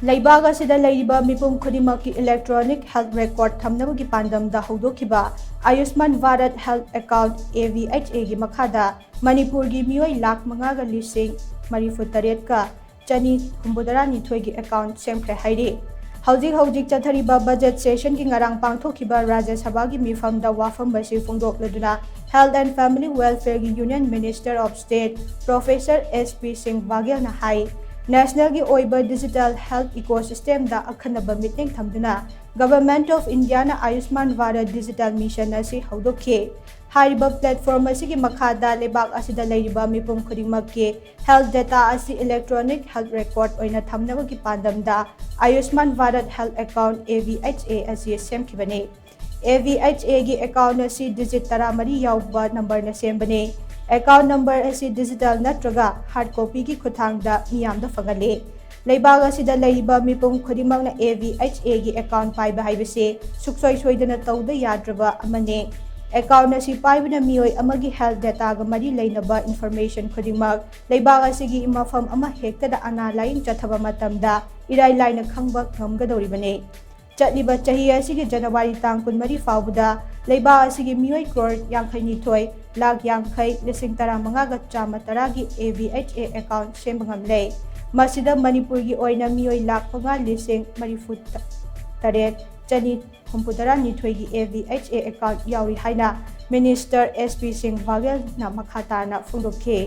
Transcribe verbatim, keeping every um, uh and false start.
ꯂꯩꯕꯥꯛ ꯑꯁꯤꯗ ꯂꯩꯔꯤꯕ ꯃꯤꯄꯨꯝ ꯈꯨꯗꯤꯡꯃꯛꯀꯤ electronic health record ꯊꯝꯅꯕꯒꯤ ꯄꯥꯟꯗꯝꯗ ꯍꯧꯗꯣꯛꯈꯤꯕ Ayushman Bharat Health Account, A V H A, ꯒꯤ ꯃꯈꯥꯗ ꯃꯅꯤꯄꯨꯔꯒꯤ ꯃꯤꯑꯣꯏ ꯂꯥꯈ ꯃꯉꯥꯒ ꯂꯤꯁꯤꯡ ꯃꯔꯤꯐꯨ ꯇꯔꯦꯠꯀ ꯆꯅꯤ ꯍꯨꯝꯐꯨꯇꯔꯥꯅꯤꯊꯣꯏꯒꯤ account ꯁꯦꯝꯈ꯭ꯔꯦ ꯍꯥꯏꯔꯤ꯫ ꯍꯧꯖꯤꯛ ꯍꯧꯖꯤꯛ ꯆꯠꯊꯔꯤꯕ budget session ꯒꯤ ꯉꯔꯥꯡ ꯄꯥꯡꯊꯣꯛꯈꯤꯕ ꯔꯥꯖ꯭ꯌ ꯁꯚꯥꯒꯤ ꯃꯤꯐꯝꯗ ꯋꯥꯐꯝ ꯑꯁꯤ ꯐꯣꯡꯗꯣꯛꯂꯗꯨꯅ Health and Family Welfare ꯒꯤ Union Minister of State Professor S P ꯁꯤꯡ ꯕꯥꯒꯦꯜꯅ ꯍꯥꯏ, national ꯒꯤ ꯑꯣꯏꯕ digital health ecosystem ꯗ ꯑꯈꯟꯅꯕ ꯃꯤꯠꯌꯦꯡ ꯊꯝꯗꯨꯅ Government of India ꯅ ꯑꯌꯨꯁꯃꯥꯟ ꯚꯥꯔꯠ digital mission ꯑꯁꯤ ꯍꯧꯗꯣꯛꯈꯤ꯫ ꯍꯥꯏꯔꯤꯕ platform ꯑꯁꯤꯒꯤ ꯃꯈꯥꯗ ꯂꯩꯕꯥꯛ ꯑꯁꯤꯗ ꯂꯩꯔꯤꯕ ꯃꯤꯄꯨꯝ ꯈꯨꯗꯤꯡꯃꯛꯀꯤ health data ꯑꯁꯤ electronic health record ꯑꯣꯏꯅ ꯊꯝꯅꯕꯒꯤ ꯄꯥꯟꯗꯝꯗ ꯑꯌꯨꯁꯃꯥꯟ Bharat Health Account, A V H A, ꯑꯁꯤ ꯁꯦꯝꯈꯤꯕꯅꯤ꯫ A V H A ꯒꯤ account ꯑꯁꯤ digit ꯇꯔꯥꯃꯔꯤ ꯌꯥꯎꯕ number ꯅ ꯁꯦꯝꯕꯅꯤ꯫ Account number ꯑꯁꯤ digital ꯅꯠꯇ꯭ꯔꯒ hard copy ꯒꯤ ꯈꯨꯠꯊꯥꯡꯗ ꯃꯤꯌꯥꯝꯗ ꯐꯪꯍꯜꯂꯤ꯫ ꯂꯩꯕꯥꯛ ꯑꯁꯤꯗ ꯂꯩꯔꯤꯕ ꯃꯤꯄꯨꯝ ꯈꯨꯗꯤꯡꯃꯛꯅ A V H A ꯒꯤ account ꯄꯥꯏꯕ ꯍꯥꯏꯕꯁꯤ ꯁꯨꯡꯁꯣꯏ ꯁꯣꯏꯗꯅ ꯇꯧꯗ ꯌꯥꯗ꯭ꯔꯕ ꯑꯃꯅꯤ꯫ Account ꯑꯁꯤ ꯄꯥꯏꯕꯅ ꯃꯤꯑꯣꯏ ꯑꯃꯒꯤ health data ꯒ ꯃꯔꯤ ꯂꯩꯅꯕ information ꯈꯨꯗꯤꯡꯃꯛ ꯂꯩꯕꯥꯛ ꯑꯁꯤꯒꯤ ꯃꯐꯝ ꯑꯃ ꯍꯦꯛꯇꯗ ꯑꯅꯥ ꯂꯥꯌꯦꯡ ꯆꯠꯊꯕ ꯃꯇꯝꯗ ꯏꯔꯥꯏ ꯂꯥꯏꯅ ꯈꯪꯕ ꯉꯝꯒꯗꯧꯔꯤꯕꯅꯤ꯫ ꯆꯠꯂꯤꯕ ꯆꯍꯤ ꯑꯁꯤꯒꯤ ꯖꯅꯋꯥꯔꯤ ꯇꯥꯡ ꯀꯨꯟꯃꯔꯤ ꯐꯥꯎꯕꯗ ꯂꯩꯕꯥꯛ ꯑꯁꯤꯒꯤ ꯃꯤꯑꯣꯏ ꯀ꯭ꯔꯣꯔ ꯌꯥꯡꯈꯩ ꯅꯤꯊꯣꯏ ꯂꯥꯈ ꯌꯥꯡꯈꯩ ꯂꯤꯁꯤꯡ ꯇꯔꯥꯃꯉꯥꯒ ꯆꯥꯝꯃ ꯇꯔꯥꯒꯤ A V H A account ꯁꯦꯝꯕ ꯉꯝꯂꯦ꯫ ꯃꯁꯤꯗ ꯃꯅꯤꯄꯨꯔꯒꯤ ꯑꯣꯏꯅ ꯃꯤꯑꯣꯏ ꯂꯥꯈ ꯃꯉꯥ ꯂꯤꯁꯤꯡ ꯃꯔꯤꯐꯨ ꯇꯔꯦꯠ ꯆꯅꯤ ꯍꯨꯝꯐꯨꯇꯔꯥꯅꯤꯊꯣꯏꯒꯤ A V H A account ꯌꯥꯎꯔꯤ ꯍꯥꯏꯅ Minister S P ꯁꯤꯡ ꯕꯥꯒꯦꯜꯅ ꯃꯈꯥ ꯇꯥꯅ ꯐꯣꯡꯗꯣꯛꯈꯤ꯫